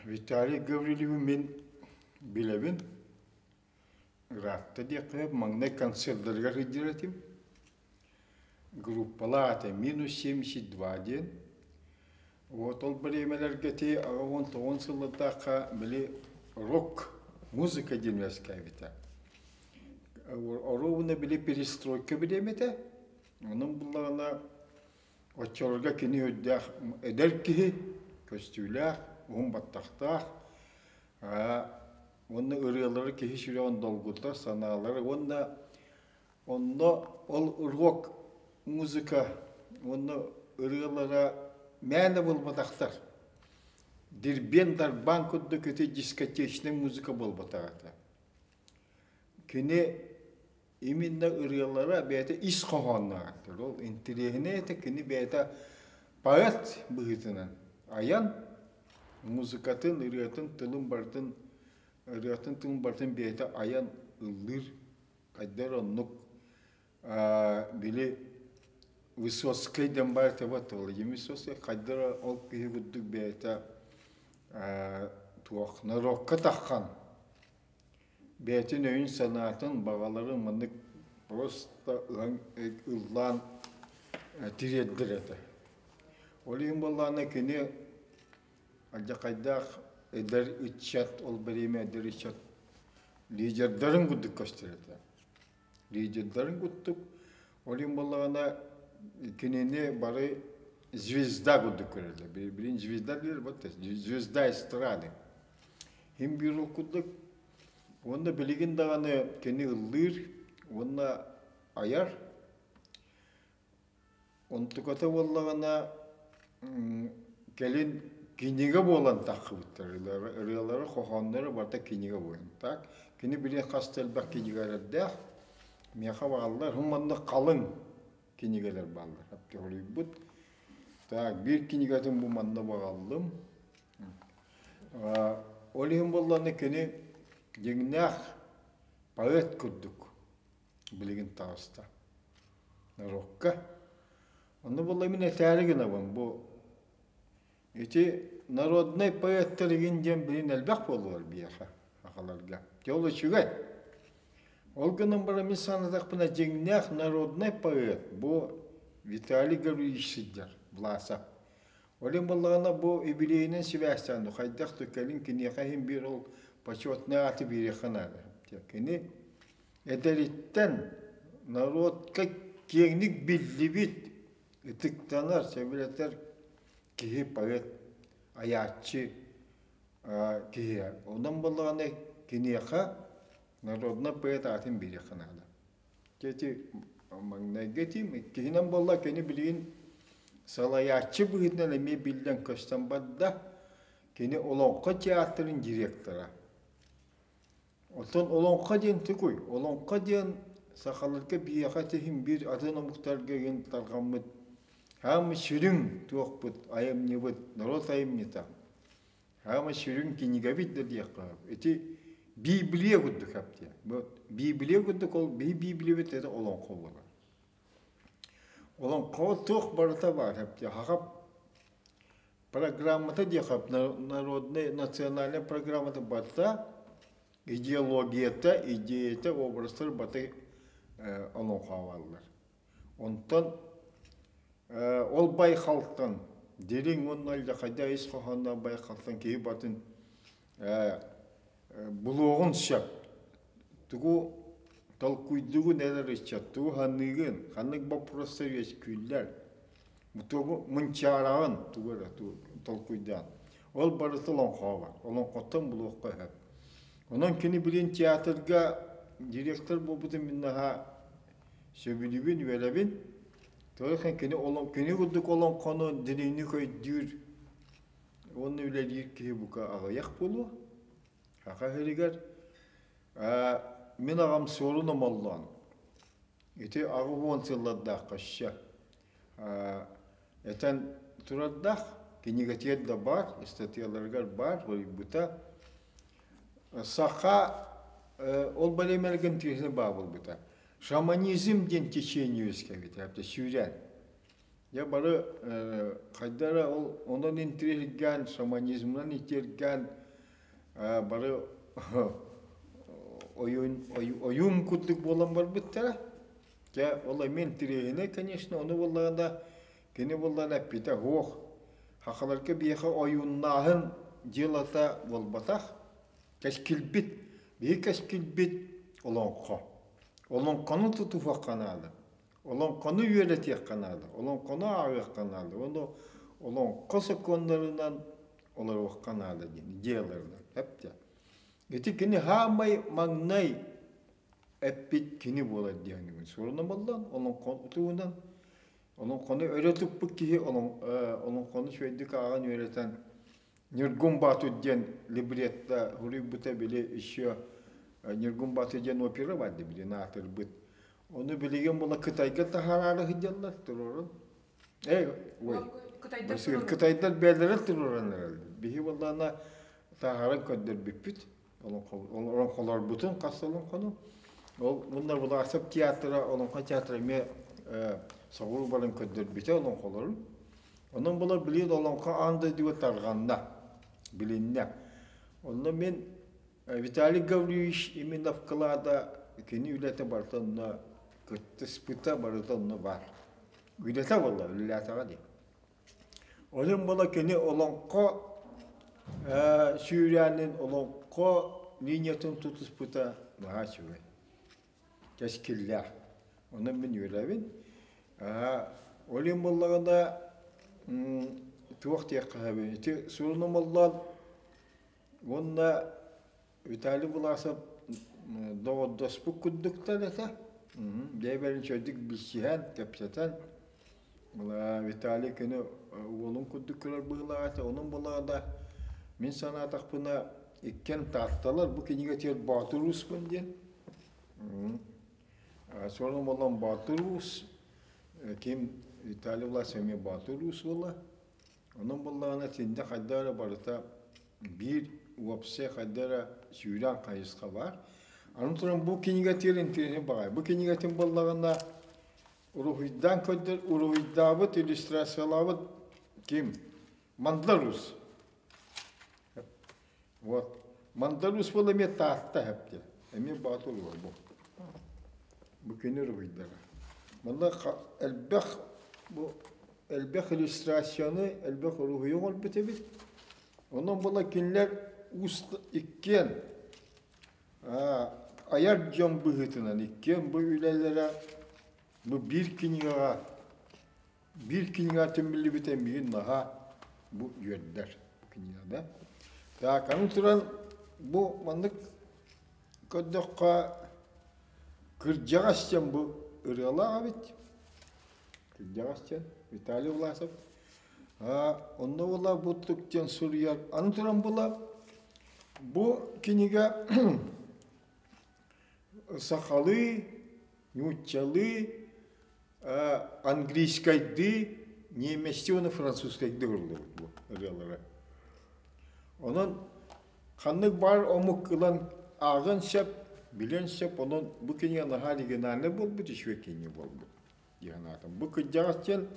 Виталий Гаврильевы мин билэбин. Ыраатта диэххэ сөп, маҥнай концердарыгар сылдьар этим. Группалаах этэ минус 72 диэн. Вот ол бириэмэлэргэ ити 89 сыллардаахха били рок музыка диэн үөскээбитэ. Оруобуна били перестройка бириэмэтэ. Онон буллаҕына Оччолорго кини үрдээх эдэр киһи, көстүүлээх, уһун баттахтаах, уонна ырыалары киһи сүрэҕин долгутар санаалары уонна онно ол рок музыка уонна ырыалара мээнэ буолбатахтар. Дирбиэн-дарбаан курдук ити дискотечнай музыка буолбатах этэ. Кини Именно ырыалара бэйэтэ ис хоһоонноохтор. Ол интэриэһинэй этэ кини бэйэтэ поэт быһыытынан айан музыкатын, ырыатын тылын барытын ырыатын тылын барытын бэйэтэ айан ыллыыр. Хайдах оннук били Высоцкай диэн баар этэ вот Владимир Высоцкай хайдах ол киһи курдук бэйэтэ туох норуокка таххан Бэйэтин өйүн-санаатын, баҕаларын маннык просто ыһан ыллаан тириэрдэр этэ. Ол иһин буоллаҕына кини алдьархайдаах эдэр ыччат, ол бириэмэ эдэр ыччат лидердарын курдук көстөр этэ. Лидердарын курдук. Ол иһин буоллаҕына кинини бары звезда курдук көрөллөр. Билигин звезда диир, вот звезда эстрады. Иһин биир ол курдук. Уонна билигин даҕаны кини ыллыыр уонна айар. Онтуката буоллаҕына кэлин кинигэ буолан таххыбыттар. Ырыалары, хоһооннору барыта кинигэ буолан. Так, кини билигин хас да элбэх кинигэлэрдээх. Миэхэ бааллар. Манна халыҥ кинигэлэр бааллар. Хоруйбут. Так, биир кинигэтин бу манна баҕаллым. Ол иһин буоллаҕына кини дьиҥнээх поэт курдук билигин таҕыста норуокка. Онно буолла мин этээри гынабын бу ити народнай поэттар игин диэн билин элбэх буолуор биһиэхэ сахаларга. Дьэ ол үчүгэй. Ол гынан баран мин санаатахпына дьиҥнээх народнай поэт бу Виталий Гаврильевич сылдьар Власов. Ол иһин буоллаҕына бу юбилейынан сибээстээн хайдах да кэлин киниэхэ иһин биир ол почетнай ааты биэриэххэ наада. Кини эдэриттэн норуотка киэҥник биллибит, ытыктанар, сөбүлэтэр киһи, поэт, айааччы киһи. Онон буоллаҕына киниэхэ народнай поэт аатын биэриэххэ наада. Ити маҥнайгы этиим, иккиһинэн буолла кини билигин салайааччы быһыытынан эмиэ биллэн-көстөн барда. Кини Олоҥхо театрын директора. Оттон Олоҥхо диэн тугуй? Олоҥхо диэн сахаларга биһиэхэ тиһин биир атын омуктарга игин тарҕаммыт хаамы сүрүн туохпут, айымньыбыт, норуот айымньыта. Хаама сүрүн кинигэбит да диэххэ сөп. Ити Библия курдук эптиэ. Библия курдук ол биһи Библиябыт это олоҥхо буолар. Олоҥхоҕо туох барыта баар эптиэ. Хаха программата диэхэ народный национальная программата барыта идеологията, идеята, образтар баты олоҥхоҕо бааллар. Онтон ол байхалтан дириҥ уонна алдьархайдаах ис хоһоонноох байхалтан киһи батын булуоҕун сөп. Тугу толкуйдуугун эрэр ыччат, тугу саныыгын, ханнык боппуруостар үөскүүллэр, тугу мунчаараҕын, тугу эрэ толкуйдаан. Ол барыта олоҥхоҕо бар. Олоҥхоттон булуохха сөп. Онон кини билин театрга директор буолбутун мин наһаа Сөбүлүүбүн, үөрэбин. Тоҕо кини кини курдук олоҥхону дириҥник өйдүүр уонна үлэлиир киһи бука аҕыйах буолуо. Саха сиригэр мин аҕам Суорун Омоллоон ити 80 сыллардаахха өссө этэн турардаах, кинигэтигэр да баар, ыстатыйаларыгар баар, суруйбута. Саха ол бэлиэмэлэргэ интириэһинэй баа буолбута. Шаманизм диэн течение үөскээбитэ, сүүрээн. Дьэ бары хайда эрэ ол онон интириэһиргээн, шаманизмынан итиэргээн бары ойуун ойуун курдук буолан барбыттара. Дьэ ол эмиэ интириэһинэй, конечно, ону буоллаҕына кини буоллаҕына эппитэ суох. Сахаларга биһиэхэ ойууннааһын дьыалата буолбатах. Кэскилбит, биһи кэскилбит олоҥхо. Олоҥхону тутуһуохха наада. Олоҥхону үөрэтиэххэ наада, олоҥхону ааҕыахха наада, ону олоҥхо сокуоннарынан олоруохха наада диэн идеяларынан эптэ. Ити кини хаамай маҥнай эппит кини буолар диэн сурунан буоллан олоҥхо туһунан олоҥхону өрө туппут киһи олоҥхону үчүгэйдик ааҕан үөрэтэн Ньургун Баатыр диэн либретто суруйбута били еще Ньургун Баатыр диэн опера бар дии билин аатырбыт. Ону билигин була Кытайга таһаараары сылдьаллар туруорун. Эй, ой. Кытайдар Кытайдар бэйэлэрэ туруоран эрэллэр. Биһи буоллаҕына таһааран көрдөрбүппүт. Олоҥхолорбутун хас олоҥхону. Ол мунна Власов театра, олоҥхо театра эмиэ соҕуруу баран көрдөрбүтэ олоҥхолорун. Онон була билигин олоҥхо аан дойдуга тарҕанна, билиннэ. Онно мин Виталий Гаврильевич именно вклада кини үлэтэ барыта онно кыттыспыта барыта онно баар. Үлэтэ буолла, үлэлээтэҕэ дии. Онон була кини олоҥхо сүүрээнин, олоҥхо линиятын тутуспута наһаа үчүгэй. Кэскиллээх. Онон мин үөрэбин. Ол иһин буоллаҕына туох диэххэ сөбүй? Ити сурунумуллан уонна Виталий Власов доҕордоспут курдуктар этэ. Бэйэ-бэйэни үчүгэйдик билсиһэн, кэпсэтэн Виталий кини уолун курдук көрөр быһыылаах этэ. Онон буоллаҕына мин санаатахпына иккиэн Таатталар бу кинигэтигэр Боотур Ууспун диэн. Сонун буолан Боотур Уус ким Виталий Власов эмиэ Боотур Уус буолла. Онон буоллаҕына итиннэ хайдах эрэ барыта биир уопсай хайдах эрэ сүүрээн хайысха баар. Аны туран бу кинигэтигэр интэриэһинэй баҕайы. Бу кинигэтин буоллаҕына уруһуйдаан көрдөр, уруһуйдаабыт, иллюстрациялаабыт ким? Мандар Уус. Вот. Мандар Уус буолла эмиэ Таатта эһэптэ. Эмиэ Боотур уол бу. Бу кини уруһуйдара. Манна элбэх бу элбэх иллюстрацияны, элбэх уруһуйу оҥорбут эбит. Онон була кинилэр уус иккиэн айар дьон быһыытынан иккиэн бу үлэлэрэ бу биир кинигэҕэ биир кинигэҕэ түмүллүбүтэ миигин наһаа бу үөрдэр кинигэ да. Так, аны туран бу маннык көрдөххө кырдьаҕас диэн бу ырыалаах эбит. Кырдьаҕас диэн Виталий Власов. Онно була бу тук диэн суруйар. Аны туран була бу кинигэ сахалыы, нууччалыы, английскайдыы, немецтии уонна французскайдыы уһуллубут бу ырыалара. Онон ханнык баар омук ылан ааҕыан сөп, билиэн сөп, онон бу кинигэ наһаа оригинальнай буолбут, үчүгэй кинигэ буолбут дии санаатым. Бу кырдьаҕас диэн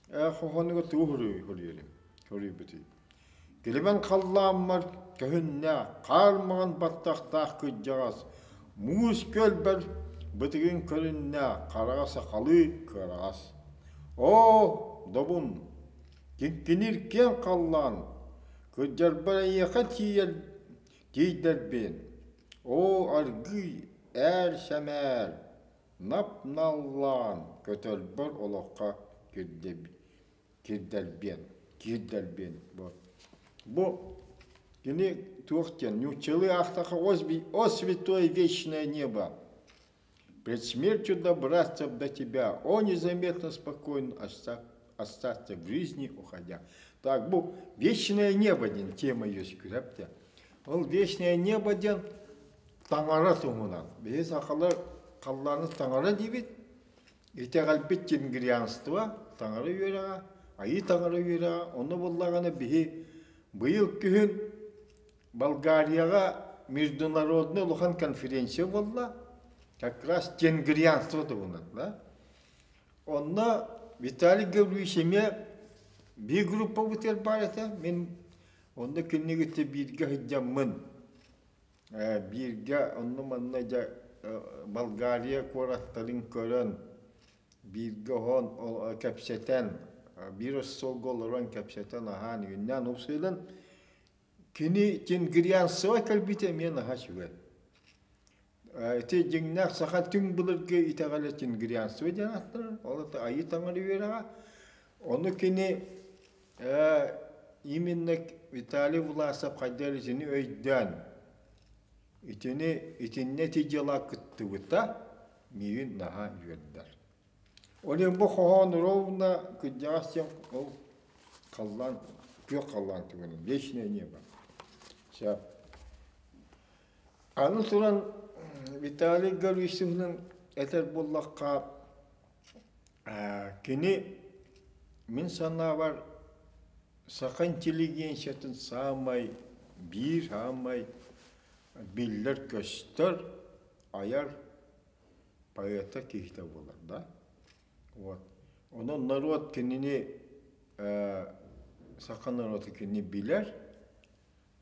хоһоонугар тугу суруйарым, суруйбутуй? Килимэн халлааммар көһүннэ хаар маҥан баттахтаах кырдьаҕас, муус көлбөр бытыгын көрүннэ хараҕа сахалыы кыараҕас. Оо, добун, киҥкиниир киэҥ халлаан, кырдьарбар эйиэхэ тиийэр тиийдэрбин, оо, аргыый, ээр-сэмээр, нап-наллаан көтөрбөр олоххо кирдэрбиэн, киирдэрбиэн бу. Бу кини туох диэн нууччалыы аахтаха «О святое вечное небо, пред смертью добраться до тебя, о незаметно спокойно остаться в жизни уходя». Так, бу вечное небо диэн тема үөскүүрэп Ол вечное небо диэн таҥара туһунан. Биһи сахалар халлааны таҥара диибит, Итэҕэлбит тенгрианство, таҥара үөрэҕэ, айыы таҥара үөрэҕэ, онно буоллаҕына биһи быйыл күһүн Болгарияҕа международный улахан конференция буолла, как раз тенгрианство туһунан, да? Онно Виталий Гаврильевич эмиэ биир группабытыгар баар этэ. Мин онно кинини бииргэ сылдьаммын бииргэ онно-манна дьэ Болгария куораттарын көрөн, бииргэ оһон кэпсэтэн, биир остуолга олорон кэпсэтэн аһаан үүннээн упсуйдан кини Тенгрианцева кэлбитэ эмиэ наһаа үчүгэй. Ити дьиҥнээх саха түҥ былыргы итэҕэлэ тенгрианство диэн ааттанар. Ол это айыы таҥара үөрэҕэ. Ону кини именно Виталий Власов хайдах эрэ итини өйдөөн, итини итиннэ ити дьыала кыттыбыта миигин наһаа үөрдэр. Ол иһин бу хоһоон ровно кырдьаҕас диэн ол халлаан күөх халлаан түгэнин вечное небо. Сөп. Аны туран Виталий Гаврильевичтыһынан этэр буоллахха, кини мин санаабар саха интеллигенциятын саамай биир саамай биллэр-көстөр айар поэта киһитэ буолар да. Вот. Онон норуот кинини саха норуота кинини билэр,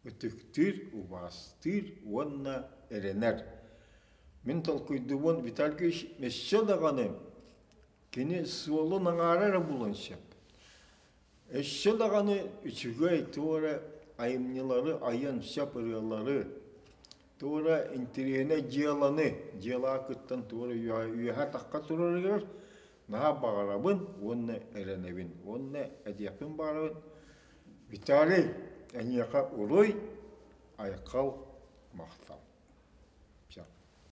ытыктыыр, убаастыыр уонна эрэнэр. Мин толкуйдуубун Виталий Ильич өссө даҕаны кини суолун аҥаара эрэ булуон сөп. Өссө даҕаны үчүгэй туора айымньылары айыан сөп ырыалары, туора интэриэһинэй дьыаланы, дьыалаҕа кыттан туора үөһэ атахха турарыгар наһаа баҕарабын уонна эрэнэбин уонна этиэхпин баҕарабын Виталий, эйиэхэ уруй, айхал, махтал.